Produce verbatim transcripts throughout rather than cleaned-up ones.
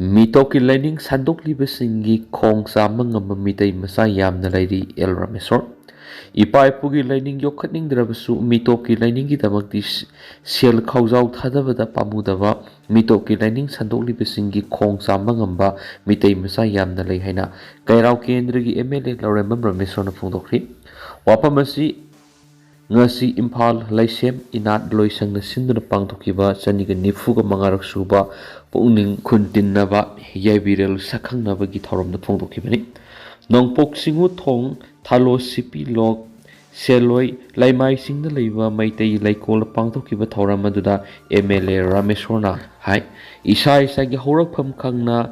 ꯃꯤꯇꯣꯞꯀꯤ ꯂꯥꯏꯅꯤꯡ ꯁꯟꯗꯣꯛꯂꯤꯕꯁꯤꯡꯒꯤ ꯈꯣꯡ ꯆꯥꯝꯕ ꯉꯝꯕ ꯃꯤꯇꯩ ꯃꯆꯥ ꯌꯥꯝꯅ ꯂꯩꯔꯤ꯫ ꯑꯦꯜ ꯔꯥꯃꯦꯁꯣꯔ꯫ ꯏꯄꯥ ꯏꯄꯨꯒꯤ ꯂꯥꯏꯅꯤꯡ ꯌꯣꯛꯈꯠꯅꯤꯡꯗ꯭ꯔꯕꯁꯨ ꯃꯤꯇꯣꯞꯀꯤ ꯂꯥꯏꯅꯤꯡꯒꯤꯗꯃꯛꯇꯤ ꯁꯦꯜ ꯈꯥꯎꯖꯥꯎ ꯊꯥꯗꯕꯗ ꯄꯥꯝꯃꯨꯗꯕ ꯃꯤꯇꯣꯞꯀꯤ ꯂꯥꯏꯅꯤꯡ ꯁꯟꯗꯣꯛꯂꯤꯕꯁꯤꯡꯒꯤ ꯈꯣꯡ ꯆꯥꯝꯕ ꯉꯝꯕ ꯃꯤꯇꯩ ꯃꯆꯥ ꯌꯥꯝꯅ ꯂꯩ ꯍꯥꯏꯅ ꯀꯩꯔꯥꯎ ꯀꯦꯟꯗ꯭ꯔꯒꯤ ꯑꯦꯝ ꯑꯦꯜ ꯑꯦ ꯂꯧꯔꯦꯝꯕꯝ ꯔꯥꯃꯦꯁꯣꯔꯅ ꯐꯣꯡꯗꯣꯛꯈꯤ꯫ ꯋꯥꯐꯝ ꯑꯁꯤ ꯉꯁꯤ ꯏꯝꯐꯥꯜ ꯂꯩꯁꯦꯝ ꯏꯅꯥꯠ ꯂꯣꯏꯁꯪꯅ ꯁꯤꯟꯗꯨꯅ ꯄꯥꯡꯊꯣꯛꯈꯤꯕ ꯆꯅꯤꯒ ꯅꯤꯐꯨꯒ ꯃꯉꯥꯔꯛ ꯁꯨꯕ ꯄꯨꯛꯅꯤꯡ ꯈꯨꯟꯇꯤꯟꯅꯕ ꯌꯥꯏꯕꯤꯔꯦꯜ ꯁꯛꯈꯪꯅꯕꯒꯤ ꯊꯧꯔꯝꯗ ꯐꯣꯡꯗꯣꯛꯈꯤꯕꯅꯤ꯫ ꯅꯣꯡꯄꯣꯛ ꯁꯤꯡꯉꯨ ꯊꯣꯡ ꯊꯥꯂꯣ ꯁꯤꯄꯤ ꯂꯣꯛ ꯁꯦꯂꯣꯏ ꯂꯩꯃꯥꯏꯁꯤꯡꯗ ꯂꯩꯕ ꯃꯩꯇꯩ ꯂꯩꯀꯣꯜꯗ ꯄꯥꯡꯊꯣꯛꯈꯤꯕ ꯊꯧꯔꯝ ꯑꯗꯨꯗ ꯑꯦꯝ ꯑꯦꯜ ꯑꯦ ꯔꯥꯃꯦꯁꯣꯔꯅ ꯍꯥꯏ, ꯏꯁꯥ ꯏꯁꯥꯒꯤ ꯍꯧꯔꯛꯐꯝ ꯈꯪꯅ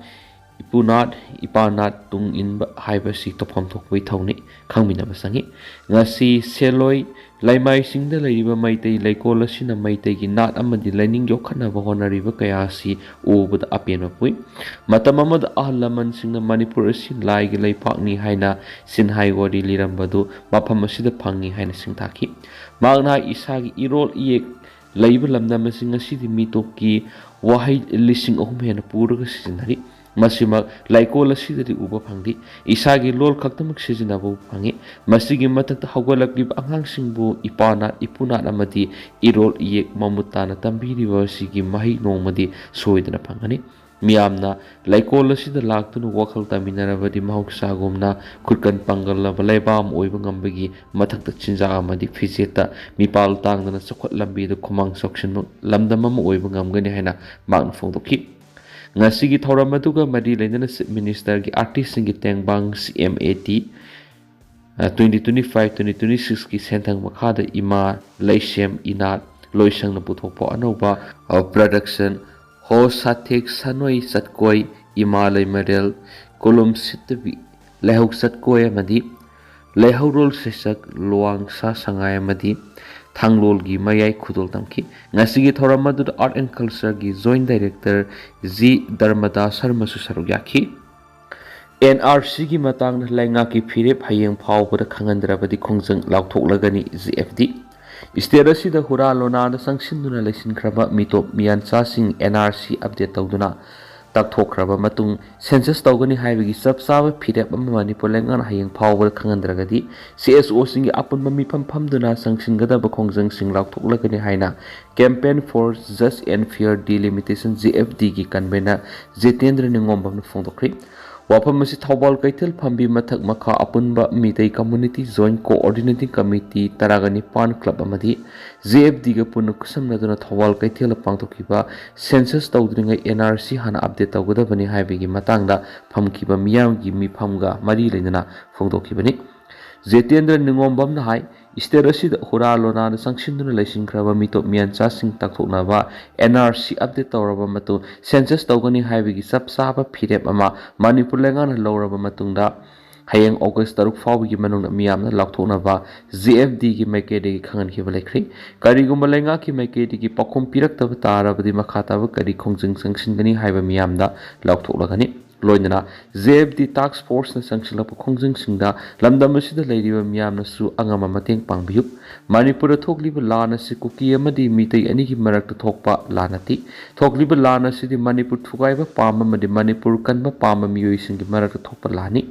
ꯏꯄꯨꯅꯥꯠ ꯏꯄꯥꯅꯥꯠ ꯇꯨꯡ ꯏꯟꯕ ꯍꯥꯏꯕꯁꯤ ꯇꯧꯐꯝ ꯊꯣꯛꯄ ꯏꯊꯧꯅꯤ, ꯈꯪꯃꯤꯟꯅꯕ ꯆꯪꯏ꯫ ꯉꯁꯤ ꯁꯦꯂꯣꯏ ꯂꯩꯃꯥꯏꯁꯤꯡꯗ ꯂꯩꯔꯤꯕ ꯃꯩꯇꯩ ꯂꯩꯀꯣꯜ ꯑꯁꯤꯅ ꯃꯩꯇꯩꯒꯤ ꯅꯥꯠ ꯑꯃꯗꯤ ꯂꯥꯏꯅꯤꯡ ꯌꯣꯛꯈꯠꯅꯕ ꯍꯣꯠꯅꯔꯤꯕ ꯀꯌꯥ ꯑꯁꯤ ꯎꯕꯗ ꯑꯄꯦꯟꯕ ꯄꯣꯛꯏ꯫ ꯃꯇꯝ ꯑꯃꯗ ꯑꯍꯜ ꯂꯃꯟꯁꯤꯡꯅ ꯃꯅꯤꯄꯨꯔ ꯑꯁꯤ ꯂꯥꯏꯒꯤ ꯂꯩꯄꯥꯛꯅꯤ ꯍꯥꯏꯅ ꯁꯤꯟꯍꯥꯏ ꯋꯥꯔꯤ ꯂꯤꯔꯝꯕꯗꯨ ꯃꯐꯝ ꯑꯁꯤꯗ ꯐꯪꯏ ꯍꯥꯏꯅ ꯁꯤꯡꯊꯥꯈꯤ꯫ ꯃꯍꯥꯛꯅ ꯏꯁꯥꯒꯤ ꯏꯔꯣꯜ ꯏꯌꯦꯛ ꯂꯩꯕ ꯂꯝꯗꯝ ꯑꯁꯤ ꯉꯁꯤꯗꯤ ꯃꯤꯇꯣꯞꯀꯤ ꯋꯥꯍꯩ ꯂꯤꯁꯤꯡ ꯑꯍꯨꯝ ꯍꯦꯟꯅ ꯄꯨꯔꯒ ꯁꯤꯖꯤꯟꯅꯔꯤ꯫ ꯃꯁꯤꯃꯛ ꯂꯩꯀꯣꯜ ꯑꯁꯤꯗꯗꯤ ꯎꯕ ꯐꯪꯗꯦ꯫ ꯏꯁꯥꯒꯤ ꯂꯣꯜ ꯈꯛꯇꯃꯛ ꯁꯤꯖꯤꯟꯅꯕ ꯎꯕ ꯐꯪꯉꯤ꯫ ꯃꯁꯤꯒꯤ ꯃꯊꯛꯇ ꯍꯧꯒꯠꯂꯛꯂꯤꯕ ꯑꯉꯥꯡꯁꯤꯡꯕꯨ ꯏꯄꯥꯅꯥꯠ ꯏꯄꯨꯅꯥꯠ ꯑꯃꯗꯤ ꯏꯔꯣꯜ ꯏꯌꯦꯛ ꯃꯃꯨꯠ ꯇꯥꯅ ꯇꯝꯕꯤꯔꯤꯕ ꯑꯁꯤꯒꯤ ꯃꯍꯩ ꯅꯣꯡꯃꯗꯤ ꯁꯣꯏꯗꯅ ꯐꯪꯒꯅꯤ꯫ ꯃꯤꯌꯥꯝꯅ ꯂꯩꯀꯣꯜ ꯑꯁꯤꯗ ꯂꯥꯛꯇꯨꯅ ꯋꯥꯈꯜ ꯇꯥꯃꯤꯟꯅꯔꯕꯗꯤ ꯃꯍꯧꯁꯥꯒꯨꯝꯅ ꯈꯨꯠꯀꯟ ꯄꯥꯡꯒꯜꯂꯕ ꯂꯩꯕꯥꯛ ꯑꯃ ꯑꯣꯏꯕ ꯉꯝꯕꯒꯤ ꯃꯊꯛꯇ ꯆꯤꯟꯖꯥꯛ ꯑꯃꯗꯤ ꯐꯤꯖꯦꯠꯇ ꯃꯤꯄꯥꯜ ꯇꯥꯡꯗꯅ ꯆꯥꯎꯈꯠ ꯂꯝꯕꯤꯗ ꯈꯨꯃꯥꯡ ꯆꯥꯎꯁꯤꯟꯕ ꯂꯝꯗꯝ ꯑꯃ ꯑꯣꯏꯕ ꯉꯝꯒꯅꯤ ꯍꯥꯏꯅ ꯃꯍꯥꯛꯅ ꯐꯣꯡꯗꯣꯛꯈꯤ꯫ ꯉꯁꯤꯒꯤ ꯊꯧꯔꯝ ꯑꯗꯨꯒ ꯃꯔꯤ ꯂꯩꯅꯅ Chief Ministerꯒꯤ ꯑꯥꯔꯇꯤꯁꯁꯤꯡꯒꯤ ꯇꯦꯡꯕꯥꯡ ꯁꯤ M A T twenty twenty five twenty twenty ꯁꯤꯛꯁꯀꯤ ꯁꯦꯟꯊꯪ ꯃꯈꯥꯗ ꯏꯃꯥ ꯂꯩꯁꯦꯝ ꯏꯅꯥꯠ ꯂꯣꯏꯁꯪꯅ ꯄꯨꯊꯣꯛꯄ ꯑꯅꯧꯕ production ꯍꯣ ꯁꯥꯊꯦꯛ ꯁꯥꯅꯣꯏ ꯆꯠꯀꯣꯏ ꯏꯃꯥ ꯂꯩꯃꯔꯦꯜ ꯀꯣꯂꯨꯝ ꯁꯤꯠꯇꯕꯤ ꯂꯩꯍꯧ ꯆꯠꯀꯣꯏ ꯑꯃꯗꯤ ꯂꯩꯍꯧꯔꯣꯜ ꯁꯩꯁꯛ ꯂꯨꯋꯥꯡꯁꯥ ꯁꯉꯥꯏ ꯑꯃꯗꯤ ꯊꯥꯡꯂꯣꯜꯒꯤ ꯃꯌꯥꯏ ꯈꯨꯗꯣꯜ ꯇꯝꯈꯤ꯫ ꯉꯁꯤꯒꯤ ꯊꯧꯔꯝ ꯑꯗꯨꯗ Art and Cultureꯒꯤ Joint Director ꯖꯤ ꯙꯔꯃꯗꯥꯁ ꯁꯔꯃꯁꯨ ꯁꯔꯨꯛ ꯌꯥꯈꯤ꯫ ꯑꯦꯟ ꯑꯥꯔ ꯁꯤꯒꯤ ꯃꯇꯥꯡꯗ ꯂꯩꯉꯥꯛꯀꯤ ꯐꯤꯔꯦꯞ ꯍꯌꯦꯡ ꯐꯥꯎꯕꯗ ꯈꯪꯍꯟꯗ꯭ꯔꯕꯗꯤ ꯈꯣꯡꯖꯪ ꯂꯥꯎꯊꯣꯛꯂꯒꯅꯤ ꯖꯤ ꯑꯦꯐ ꯗꯤ꯫ State ꯑꯁꯤꯗ ꯍꯨꯔꯥ ꯂꯣꯅꯥꯗ ꯆꯪꯁꯤꯟꯗꯨꯅ ꯂꯩꯁꯤꯟꯈ꯭ꯔꯕ ꯃꯤꯇꯣꯞ ꯃꯤꯌꯥꯟꯆꯥꯁꯤꯡ ꯑꯦꯟ ꯑꯥꯔ ꯁꯤ update ꯇꯧꯗꯨꯅ ꯂꯥꯎꯊꯣꯛꯈ꯭ꯔꯕ ꯃꯇꯨꯡ, ꯁꯦꯟꯁꯁ ꯇꯧꯒꯅꯤ ꯍꯥꯏꯕꯒꯤ ꯆꯞ ꯆꯥꯕ ꯐꯤꯔꯦꯞ ꯑꯃ ꯃꯅꯤꯄꯨꯔ ꯂꯩꯉꯥꯛꯅ ꯍꯌꯦꯡ ꯐꯥꯎꯕꯗ ꯈꯪꯍꯟꯗ꯭ꯔꯒꯗꯤ, ꯁꯤ ꯑꯦꯁ ꯑꯣꯁꯤꯡꯒꯤ ꯑꯄꯨꯟꯕ ꯃꯤꯐꯝ ꯐꯝꯗꯨꯅ ꯆꯪꯁꯤꯟꯒꯗꯕ ꯈꯣꯡꯖꯪꯁꯤꯡ ꯂꯥꯎꯊꯣꯛꯂꯒꯅꯤ ꯍꯥꯏꯅ Campaign for Just and Fair Delimitation, J F ꯗꯤꯒꯤ convener ꯖꯤꯇꯦꯟꯗ꯭ꯔ ꯅꯤꯉꯣꯝꯕꯝꯅ ꯐꯣꯡꯗꯣꯛꯈ꯭ꯔꯤ꯫ ꯋꯥꯐꯝ ꯑꯁꯤ ꯊꯧꯕꯥꯜ ꯀꯩꯊꯦꯜ ꯐꯝꯕꯤ ꯃꯊꯛ ꯃꯈꯥ ꯑꯄꯨꯟꯕ Meitei Community Joint Coordinating Committee ꯇꯔꯥꯒ ꯅꯤꯄꯥꯟ club ꯑꯃꯗꯤ ꯖꯦ ꯑꯦꯐ ꯗꯤꯒ ꯄꯨꯟꯅ ꯈꯨꯠꯁꯝꯅꯗꯨꯅ ꯊꯧꯕꯥꯜ ꯀꯩꯊꯦꯜꯗ ꯄꯥꯡꯊꯣꯛꯈꯤꯕ ꯁꯦꯟꯁꯁ ꯇꯧꯗ꯭ꯔꯤꯉꯩ ꯑꯦꯟ ꯑꯥꯔ ꯁꯤ ꯍꯥꯟꯅ update ꯇꯧꯒꯗꯕꯅꯤ ꯍꯥꯏꯕꯒꯤ ꯃꯇꯥꯡꯗ ꯐꯝꯈꯤꯕ ꯃꯤꯌꯥꯝꯒꯤ ꯃꯤꯐꯝꯒ ꯃꯔꯤ ꯂꯩꯅꯅ ꯐꯣꯡꯗꯣꯛꯈꯤꯕꯅꯤ꯫ ꯖꯤꯇꯦꯟꯗ꯭ꯔ ꯅꯤꯉꯣꯝꯕꯝꯅ ꯍꯥꯏ, state ꯑꯁꯤꯗ ꯍꯨꯔꯥ ꯂꯣꯅꯥꯗ ꯆꯪꯁꯤꯟꯗꯨꯅ ꯂꯩꯁꯤꯟꯈ꯭ꯔꯕ ꯃꯤꯇꯣꯞ ꯃꯤꯌꯥꯟꯆꯥꯁꯤꯡ ꯇꯥꯛꯊꯣꯛꯅꯕ ꯑꯦꯟ ꯑꯥꯔ ꯁꯤ update ꯇꯧꯔꯕ ꯃꯇꯨꯡ ꯁꯦꯟꯁꯁ ꯇꯧꯒꯅꯤ ꯍꯥꯏꯕꯒꯤ ꯆꯞ ꯆꯥꯕ ꯐꯤꯔꯦꯞ ꯑꯃ ꯃꯅꯤꯄꯨꯔ ꯂꯩꯉꯥꯛꯅ ꯂꯧꯔꯕ ꯃꯇꯨꯡꯗ, ꯍꯌꯦꯡ ꯑꯣꯒꯁ ꯇꯔꯨꯛ ꯐꯥꯎꯕꯒꯤ ꯃꯅꯨꯡꯗ ꯃꯤꯌꯥꯝꯅ ꯂꯥꯎꯊꯣꯛꯅꯕ ꯖꯦ ꯑꯦꯐ ꯗꯤꯒꯤ ꯃꯥꯏꯀꯩꯗꯒꯤ ꯈꯪꯍꯟꯈꯤꯕ ꯂꯩꯈ꯭ꯔꯦ꯫ ꯀꯔꯤꯒꯨꯝꯕ ꯂꯩꯉꯥꯛꯀꯤ ꯃꯥꯏꯀꯩꯗꯒꯤ ꯄꯥꯎꯈꯨꯝ ꯄꯤꯔꯛꯇꯕ ꯇꯥꯔꯕꯗꯤ ꯃꯈꯥ ꯇꯥꯕ ꯀꯔꯤ ꯈꯣꯡꯖꯪ ꯆꯪꯁꯤꯟꯒꯅꯤ ꯍꯥꯏꯕ ꯃꯤꯌꯥꯝꯗ ꯂꯥꯎꯊꯣꯛꯂꯒꯅꯤ꯫ ꯂꯣꯏꯅꯅ ꯖꯦ ꯑꯦꯐ ꯗꯤ task forceꯅ ꯆꯪꯁꯤꯜꯂꯛꯄ ꯈꯣꯡꯖꯪꯁꯤꯡꯗ ꯂꯝꯗꯝ ꯑꯁꯤꯗ ꯂꯩꯔꯤꯕ ꯃꯤꯌꯥꯝꯅꯁꯨ ꯑꯉꯝꯕ ꯃꯇꯦꯡ ꯄꯥꯡꯕꯤꯌꯨ꯫ ꯃꯅꯤꯄꯨꯔꯗ ꯊꯣꯛꯂꯤꯕ ꯂꯥꯟ ꯑꯁꯤ ꯀꯨꯀꯤ ꯑꯃꯗꯤ ꯃꯤꯇꯩ ꯑꯅꯤꯒꯤ ꯃꯔꯛꯇ ꯊꯣꯛꯄ ꯂꯥꯟ ꯅꯠꯇꯦ꯫ ꯊꯣꯛꯂꯤꯕ ꯂꯥꯟ ꯑꯁꯤꯗꯤ ꯃꯅꯤꯄꯨꯔ ꯊꯨꯒꯥꯏꯕ ꯄꯥꯝꯕ ꯑꯃꯗꯤ ꯃꯅꯤꯄꯨꯔ ꯀꯟꯕ ꯄꯥꯝꯕ ꯃꯤꯑꯣꯏꯁꯤꯡꯒꯤ ꯃꯔꯛꯇ ꯊꯣꯛꯄ ꯂꯥꯟꯅꯤ꯫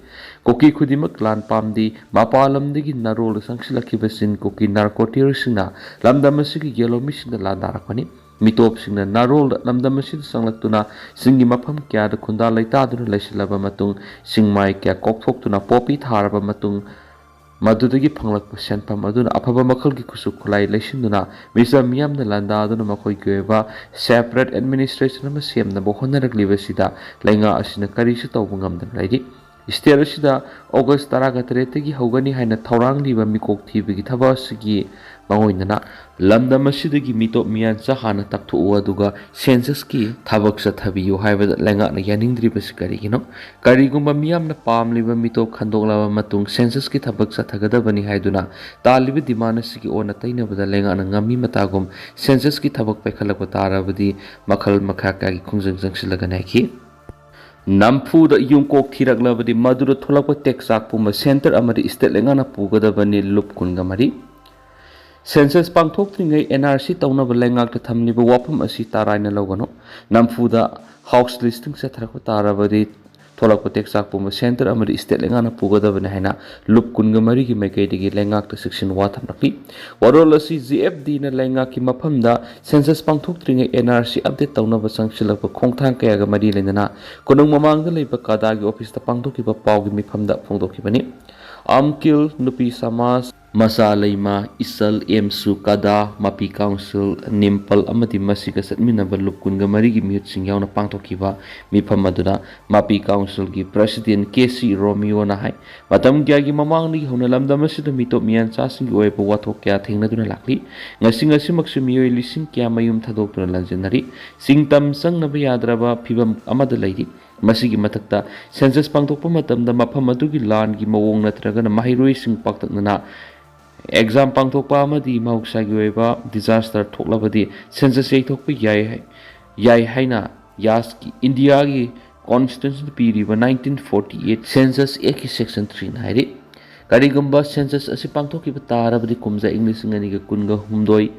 ꯀꯨꯀꯤ ꯈꯨꯗꯤꯡꯃꯛ ꯂꯥꯟ ꯄꯥꯝꯗꯦ꯫ ꯃꯄꯥꯟ ꯂꯝꯗꯒꯤ ꯅꯥꯔꯣꯜꯗ ꯆꯪꯁꯤꯜꯂꯛꯈꯤꯕ ꯆꯤꯟ ꯀꯨꯀꯤ narcoteerꯁꯤꯡꯅ ꯂꯝꯗꯝ ꯑꯁꯤꯒꯤ ꯌꯦꯜꯍꯧꯃꯤꯁꯤꯡꯗ ꯂꯥꯟꯗꯥꯔꯛꯄꯅꯤ꯫ ꯃꯤꯇꯣꯞꯁꯤꯡꯅ ꯅꯥꯔꯣꯜꯗ ꯂꯝꯗꯝ ꯑꯁꯤꯗ ꯆꯪꯂꯛꯇꯨꯅ ꯆꯤꯡꯒꯤ ꯃꯐꯝ ꯀꯌꯥꯗ ꯈꯨꯟꯗꯥ ꯂꯩꯇꯥꯗꯨꯅ ꯂꯩꯁꯤꯜꯂꯕ ꯃꯇꯨꯡ, ꯆꯤꯡꯃꯥꯏ ꯀꯌꯥ ꯀꯣꯛꯊꯣꯛꯇꯨꯅ ꯄꯣꯄꯤ ꯊꯥꯔꯕ ꯃꯇꯨꯡ, ꯃꯗꯨꯗꯒꯤ ꯐꯪꯂꯛꯄ ꯁꯦꯟꯐꯝ ꯑꯗꯨꯅ ꯑꯐꯕ ꯃꯈꯜꯒꯤ ꯈꯨꯠꯁꯨ ꯈꯨꯠꯂꯥꯏ ꯂꯩꯁꯤꯟꯗꯨꯅ ꯃꯤꯆꯝ ꯃꯤꯌꯥꯝꯅ ꯂꯥꯟꯗꯥꯗꯨꯅ ꯃꯈꯣꯏꯒꯤ ꯑꯣꯏꯕ separate administration ꯑꯃ ꯁꯦꯝꯅꯕ ꯍꯣꯠꯅꯔꯛꯂꯤꯕꯁꯤꯗ ꯂꯩꯉꯥꯛ ꯑꯁꯤꯅ ꯀꯔꯤꯁꯨ ꯇꯧꯕ ꯉꯝꯗꯅ ꯂꯩꯔꯤ꯫ State ꯑꯁꯤꯗ ꯑꯣꯒꯁ ꯇꯔꯥꯒ ꯇꯔꯦꯠꯇꯒꯤ ꯍꯧꯒꯅꯤ ꯍꯥꯏꯅ ꯊꯧꯔꯥꯡꯂꯤꯕ ꯃꯤꯀꯣꯛ ꯊꯤꯕꯒꯤ ꯊꯕꯛ ꯑꯁꯤꯒꯤ ꯃꯥꯡꯑꯣꯏꯅꯅ ꯂꯝꯗꯝ ꯑꯁꯤꯗꯒꯤ ꯃꯤꯇꯣꯞ ꯃꯤꯌꯥꯟꯆꯥ ꯍꯥꯟꯅ ꯇꯥꯛꯊꯣꯛꯎ, ꯑꯗꯨꯒ ꯁꯦꯟꯁꯁꯀꯤ ꯊꯕꯛ ꯆꯠꯊꯕꯤꯌꯨ ꯍꯥꯏꯕꯗ ꯂꯩꯉꯥꯛꯅ ꯌꯥꯅꯤꯡꯗ꯭ꯔꯤꯕꯁꯤ ꯀꯔꯤꯒꯤꯅꯣ? ꯀꯔꯤꯒꯨꯝꯕ ꯃꯤꯌꯥꯝꯅ ꯄꯥꯝꯂꯤꯕ ꯃꯤꯇꯣꯞ ꯈꯟꯗꯣꯛꯂꯕ ꯃꯇꯨꯡ ꯁꯦꯟꯁꯁꯀꯤ ꯊꯕꯛ ꯆꯠꯊꯒꯗꯕꯅꯤ ꯍꯥꯏꯗꯨꯅ ꯇꯥꯜꯂꯤꯕ demand ꯑꯁꯤꯒꯤ ꯑꯣꯟꯅ ꯇꯩꯅꯕꯗ ꯂꯩꯉꯥꯛꯅ ꯉꯝꯃꯤ ꯃꯇꯥꯒꯨꯝ ꯁꯦꯟꯁꯁꯀꯤ ꯊꯕꯛ ꯄꯥꯏꯈꯠꯂꯛꯄ ꯇꯥꯔꯕꯗꯤ ꯃꯈꯜ ꯃꯈꯥ ꯀꯌꯥꯒꯤ ꯈꯣꯡꯖꯪ ꯆꯪꯁꯤꯜꯂꯒꯅꯤ ꯍꯥꯏꯈꯤ꯫ ꯅꯝꯐꯨꯗ ꯌꯨꯝꯀꯣꯛ ꯊꯤꯔꯛꯂꯕꯗꯤ ꯃꯗꯨꯗ ꯊꯣꯛꯂꯛꯄ ꯇꯦꯛꯆꯥꯛ ꯄꯨꯝꯕ centre ꯑꯃꯗꯤ state ꯂꯩꯉꯥꯛꯅ ꯄꯨꯒꯗꯕꯅꯤ, ꯂꯨꯞ ꯀꯨꯟꯒ ꯃꯔꯤ꯫ Census ꯄꯥꯡꯊꯣꯛꯇ꯭ꯔꯤꯉꯩ N R C ꯇꯧꯅꯕ ꯂꯩꯉꯥꯛꯇ ꯊꯝꯂꯤꯕ ꯋꯥꯐꯝ ꯑꯁꯤ ꯇꯔꯥꯏꯅ ꯂꯧꯒꯅꯨ꯫ ꯅꯝꯐꯨꯗ house listing ꯆꯠꯊꯔꯛꯄ ꯇꯥꯔꯕꯗꯤ ꯊꯣꯛꯂꯛꯄ ꯇꯦꯛꯆꯥꯛ ꯄꯨꯝꯕ centre ꯑꯃꯗꯤ state ꯂꯩꯉꯥꯛꯅ ꯄꯨꯒꯗꯕꯅꯤ ꯍꯥꯏꯅ ꯂꯨꯞ ꯀꯨꯟꯒ ꯃꯔꯤꯒꯤ ꯃꯥꯏꯀꯩꯗꯒꯤ ꯂꯩꯉꯥꯛꯇ ꯆꯦꯛꯁꯤꯟ ꯋꯥ ꯊꯝꯂꯛꯂꯤ꯫ ꯋꯥꯔꯣꯜ ꯑꯁꯤ G F D ꯅ ꯂꯩꯉꯥꯛꯀꯤ ꯃꯐꯝꯗ census ꯄꯥꯡꯊꯣꯛꯇ꯭ꯔꯤꯉꯩ N R C update ꯇꯧꯅꯕ ꯆꯪꯁꯤꯜꯂꯛꯄ ꯈꯣꯡꯊꯥꯡ ꯀꯌꯥꯒ ꯃꯔꯤ ꯂꯩꯅꯅ ꯀꯣꯅꯨꯡ ꯃꯃꯥꯡꯗ ꯂꯩꯕ ꯀꯥꯗꯥꯒꯤ office ꯇ ꯄꯥꯡꯊꯣꯛꯈꯤꯕ ꯄꯥꯎꯒꯤ ꯃꯤꯐꯝꯗ ꯐꯣꯡꯗꯣꯛꯈꯤꯕꯅꯤ꯫ ꯑꯝꯀꯤꯜ, ꯅꯨꯄꯤ ꯁꯃꯥꯖ, ꯃꯆꯥ ꯂꯩꯃ, ꯏꯆꯜ ꯑꯦꯝꯁꯨ, ꯀꯗꯥ, ꯃꯄꯤ council, ꯅꯤꯝꯄꯜ ꯑꯃꯗꯤ ꯃꯁꯤꯒ ꯆꯠꯃꯤꯟꯅꯕ ꯂꯨꯞ ꯀꯨꯟꯒ ꯃꯔꯤꯒꯤ ꯃꯤꯍꯨꯠꯁꯤꯡ ꯌꯥꯎꯅ ꯄꯥꯡꯊꯣꯛꯈꯤꯕ ꯃꯤꯐꯝ ꯑꯗꯨꯗ ꯃꯄꯤ council ꯒꯤ president K C ꯔꯣꯃꯤꯌꯣꯅ ꯍꯥꯏ, ꯃꯇꯝ ꯀꯌꯥꯒꯤ ꯃꯃꯥꯡꯗꯒꯤ ꯍꯧꯅ ꯂꯝꯗꯝ ꯑꯁꯤꯗ ꯃꯤꯇꯣꯞ ꯃꯤꯌꯥꯟꯆꯥꯁꯤꯡꯒꯤ ꯑꯣꯏꯕ ꯋꯥꯊꯣꯛ ꯀꯌꯥ ꯊꯦꯡꯅꯗꯨꯅ ꯂꯥꯛꯂꯤ꯫ ꯉꯁꯤ, ꯉꯁꯤꯃꯛꯁꯨ ꯃꯤꯑꯣꯏ ꯂꯤꯁꯤꯡ ꯀꯌꯥ ꯃꯌꯨꯝ ꯊꯥꯗꯣꯛꯇꯨꯅ ꯂꯥꯟꯖꯦꯟꯅꯔꯤ꯫ ꯆꯤꯡꯇꯝ ꯆꯪꯅꯕ ꯌꯥꯗ꯭ꯔꯕ ꯐꯤꯕꯝ ꯑꯃꯗ ꯂꯩꯔꯤ꯫ ꯃꯁꯤꯒꯤ ꯃꯊꯛꯇ, census ꯄꯥꯡꯊꯣꯛꯄ ꯃꯇꯝꯗ ꯃꯐꯝ ꯑꯗꯨꯒꯤ ꯂꯥꯟꯒꯤ ꯃꯑꯣꯡ ꯅꯠꯇ꯭ꯔꯒꯅ ꯃꯍꯩꯔꯣꯏꯁꯤꯡ ꯄꯥꯛꯇꯛꯅꯅ exam ꯄꯥꯡꯊꯣꯛꯄ ꯑꯃꯗꯤ ꯃꯍꯧꯁꯥꯒꯤ ꯑꯣꯏꯕ disaster ꯊꯣꯛꯂꯕꯗꯤ census ꯌꯩꯊꯣꯛꯄ ꯌꯥꯏ, ꯌꯥꯏ ꯍꯥꯏꯅ ꯌꯥꯁꯀꯤ, ꯏꯟꯗꯤꯌꯥꯒꯤ constitution ꯄꯤꯔꯤꯕ nineteen forty eight Census Act ꯀꯤ section three ꯅ ꯍꯥꯏꯔꯤ꯫ ꯀꯔꯤꯒꯨꯝꯕ census ꯑꯁꯤ ꯄꯥꯡꯊꯣꯛꯈꯤꯕ ꯇꯥꯔꯕꯗꯤ ꯀꯨꯝꯖꯥ ꯏꯪ ꯂꯤꯁꯤꯡ ꯑꯅꯤꯒ ꯀꯨꯟꯒ ꯍꯨꯝꯗꯣꯏ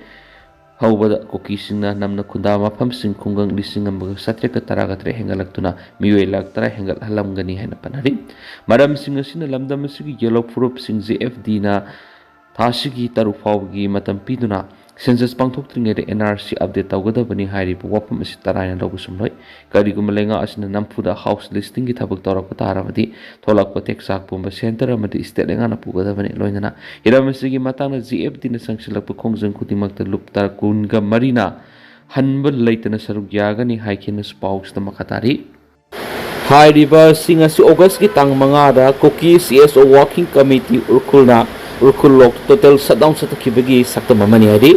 ꯍꯧꯕꯗ ꯀꯨꯀꯤꯁꯤꯡꯅ ꯅꯝꯅ ꯈꯨꯟꯗꯥ ꯃꯐꯝꯁꯤꯡ ꯈꯨꯡꯒꯪ ꯂꯤꯁꯤꯡ ꯑꯃꯒ ꯆꯥꯇ꯭ꯔꯦꯠꯀ ꯇꯔꯥꯒ ꯇꯔꯦꯠ ꯍꯦꯟꯒꯠꯂꯛꯇꯨꯅ ꯃꯤꯑꯣꯏ ꯂꯥꯈ ꯇꯔꯥ ꯍꯦꯟꯒꯠꯍꯜꯂꯝꯒꯅꯤ ꯍꯥꯏꯅ ꯄꯟꯅꯔꯤ꯫ ꯃꯔꯝꯁꯤꯡ ꯑꯁꯤꯅ ꯂꯝꯗꯝ ꯑꯁꯤꯒꯤ ꯌꯦꯜꯍꯧ ꯐꯨꯔꯨꯞꯁꯤꯡ G F D ꯅ ꯊꯥꯁꯤꯒꯤ ꯇꯔꯨꯛ ꯐꯥꯎꯕꯒꯤ ꯃꯇꯝ ꯄꯤꯗꯨꯅ census ꯄꯥꯡꯊꯣꯛꯇ꯭ꯔꯤꯉꯩꯗ N R C update ꯇꯧꯒꯗꯕꯅꯤ ꯍꯥꯏꯔꯤꯕ ꯋꯥꯐꯝ ꯑꯁꯤ ꯇꯔꯥꯏꯅ ꯂꯧꯕꯁꯨꯝꯂꯣꯏ꯫ ꯀꯔꯤꯒꯨꯝꯕ ꯂꯩꯉꯥꯛ ꯑꯁꯤꯅ ꯅꯝꯐꯨꯗ house listing ꯒꯤ ꯊꯕꯛ ꯇꯧꯔꯛꯄ ꯇꯥꯔꯕꯗꯤ ꯊꯣꯛꯂꯛꯄ ꯇꯦꯛꯆꯥꯛ ꯄꯨꯝꯕ centre ꯑꯃꯗꯤ state ꯂꯩꯉꯥꯛꯅ ꯄꯨꯒꯗꯕꯅꯤ꯫ ꯂꯣꯏꯅꯅ ꯍꯤꯔꯝ ꯑꯁꯤꯒꯤ ꯃꯇꯥꯡꯗ G F D ꯅ ꯆꯪꯁꯤꯜꯂꯛꯄ ꯈꯣꯡꯖꯪ ꯈꯨꯗꯤꯡꯃꯛꯇ ꯂꯨꯞ ꯇꯔꯥ ꯀꯨꯟꯒ ꯃꯔꯤꯅ ꯍꯟꯕ ꯂꯩꯇꯅ ꯁꯔꯨꯛ ꯌꯥꯒꯅꯤ ꯍꯥꯏꯈꯤꯅꯁꯨ ꯄꯥꯎꯁꯤꯗ ꯃꯈꯥ ꯇꯥꯔꯤ꯫ ꯍꯥꯏꯔꯤꯕꯁꯤꯡ ꯑꯁꯤ August ꯀꯤ ꯇꯥꯡ ꯃꯉꯥꯗ ꯀꯨꯀꯤ C S O Working Committee ꯎꯔꯈꯨꯜꯅ Ukhrul ꯂꯣꯛ total shutdown ꯆꯠꯊꯈꯤꯕꯒꯤ ꯁꯛꯇꯝ ꯑꯃꯅꯤ ꯍꯥꯏꯔꯤ꯫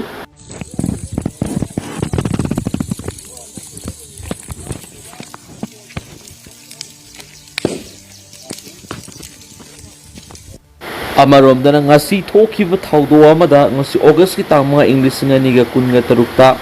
ꯑꯃꯔꯣꯝꯗꯅ ꯉꯁꯤ ꯊꯣꯛꯈꯤꯕ ꯊꯧꯗꯣꯛ ꯑꯃꯗ ꯉꯁꯤ August ꯀꯤ ꯇꯥꯡ ꯃꯉꯥ ꯏꯪ ꯂꯤꯁꯤꯡ ꯑꯅꯤꯒ ꯀꯨꯟꯒ ꯇꯔꯨꯛꯇ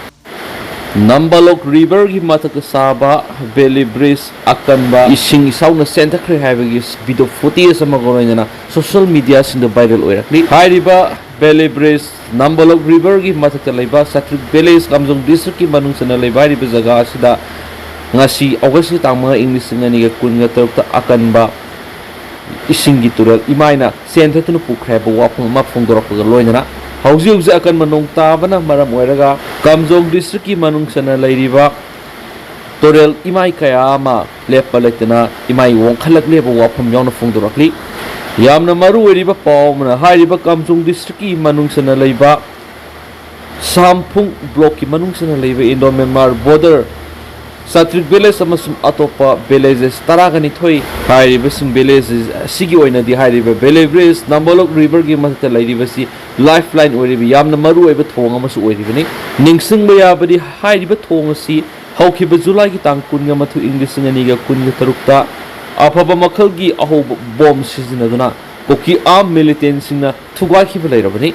ꯅꯝꯕꯥꯂꯣꯛ river ꯒꯤ ꯃꯊꯛꯇ ꯁꯥꯕ valley bridge ꯑꯀꯟꯕ ꯏꯁꯤꯡ ꯏꯆꯥꯎꯅ ꯆꯦꯟꯊꯈ꯭ꯔꯦ ꯍꯥꯏꯕꯒꯤ video footage ꯑꯃꯒ ꯂꯣꯏꯅꯅ social media ꯁꯤꯡꯗ viral ꯑꯣꯏꯔꯛꯂꯤ꯫ ꯍꯥꯏꯔꯤꯕ Valley Bridge, Nambalok River ꯒꯤ ꯃꯊꯛꯇ ꯂꯩꯕ ꯁꯇ꯭ꯔꯤꯛ Village, ꯀꯥꯝꯖꯣꯡ District ꯀꯤ ꯃꯅꯨꯡ ꯆꯟꯅ ꯂꯩꯕ ꯍꯥꯏꯔꯤꯕ ꯖꯒꯥ ꯑꯁꯤꯗ ꯉꯁꯤ August ꯀꯤ ꯇꯥꯡ ꯃꯉꯥ, ꯏꯪ ꯂꯤꯁꯤꯡ ꯑꯅꯤꯒ ꯀꯨꯟꯒ ꯇꯔꯨꯛꯇ ꯑꯀꯟꯕ ꯏꯁꯤꯡꯒꯤ ꯇꯨꯔꯦꯜ ꯏꯃꯥꯏꯅ ꯆꯦꯟꯊꯗꯨꯅ ꯄꯨꯈ꯭ꯔꯦ ꯍꯥꯏꯕ ꯋꯥꯐꯝ ꯑꯃ ꯐꯣꯡꯗꯣꯔꯛꯄꯒ ꯂꯣꯏꯅꯅ, ꯍꯧꯖꯤꯛ ꯍꯧꯖꯤꯛ ꯑꯀꯟꯕ ꯅꯣꯡ ꯇꯥꯕꯅ ꯃꯔꯝ ꯑꯣꯏꯔꯒ ꯀꯥꯝꯖꯣꯡ District ꯀꯤ ꯃꯅꯨꯡ ꯆꯟꯅ ꯂꯩꯔꯤꯕ ꯇꯨꯔꯦꯜ ꯏꯃꯥꯏ ꯀꯌꯥ ꯑꯃ ꯂꯦꯞꯄ ꯂꯩꯇꯅ ꯏꯃꯥꯏ ꯋꯥꯡꯈꯠꯂꯛꯂꯤ ꯍꯥꯏꯕ ꯋꯥꯐꯝ ꯌꯥꯎꯅ ꯐꯣꯡꯗꯣꯔꯛꯂꯤ꯫ ꯌꯥꯝꯅ ꯃꯔꯨ ꯑꯣꯏꯔꯤꯕ ꯄꯥꯎ ꯑꯃꯅ, ꯍꯥꯏꯔꯤꯕ ꯀꯥꯝꯖꯣꯡ District ꯀꯤ ꯃꯅꯨꯡ ꯆꯟꯅ ꯂꯩꯕ ꯁꯥꯝꯐꯨꯡ Block ꯀꯤ ꯃꯅꯨꯡ ꯆꯟꯅ ꯂꯩꯕ Indo Myanmar border, strict Village ꯑꯃꯁꯨꯡ ꯑꯇꯣꯞꯄ villages ꯇꯔꯥꯒ ꯅꯤꯊꯣꯏ, ꯍꯥꯏꯔꯤꯕꯁꯤꯡ villages ꯑꯁꯤꯒꯤ ꯑꯣꯏꯅꯗꯤ ꯍꯥꯏꯔꯤꯕ Valley Bridge, Nambalok River ꯒꯤ ꯃꯊꯛꯇ ꯂꯩꯔꯤꯕꯁꯤ lifeline ꯑꯣꯏꯔꯤꯕ ꯌꯥꯝꯅ ꯃꯔꯨ ꯑꯣꯏꯕ ꯊꯣꯡ ꯑꯃꯁꯨ ꯑꯣꯏꯔꯤꯕꯅꯤ꯫ ꯅꯤꯡꯁꯤꯡꯕ ꯌꯥꯕꯗꯤ, ꯍꯥꯏꯔꯤꯕ ꯊꯣꯡ ꯑꯁꯤ ꯍꯧꯈꯤꯕ July ꯒꯤ ꯇꯥꯡ ꯀꯨꯟꯒ ꯃꯥꯊꯣꯏ, ꯏꯪ ꯂꯤꯁꯤꯡ ꯑꯅꯤꯒ ꯀꯨꯟꯒ ꯇꯔꯨꯛꯇ ꯑꯐꯕ ꯃꯈꯜꯒꯤ ꯑꯍꯧꯕ bomb ꯁꯤꯖꯤꯟꯅꯗꯨꯅ ꯀꯨꯀꯤ armed militant ꯁꯤꯡꯅ ꯊꯨꯒꯥꯏꯈꯤꯕ ꯂꯩꯔꯕꯅꯤ꯫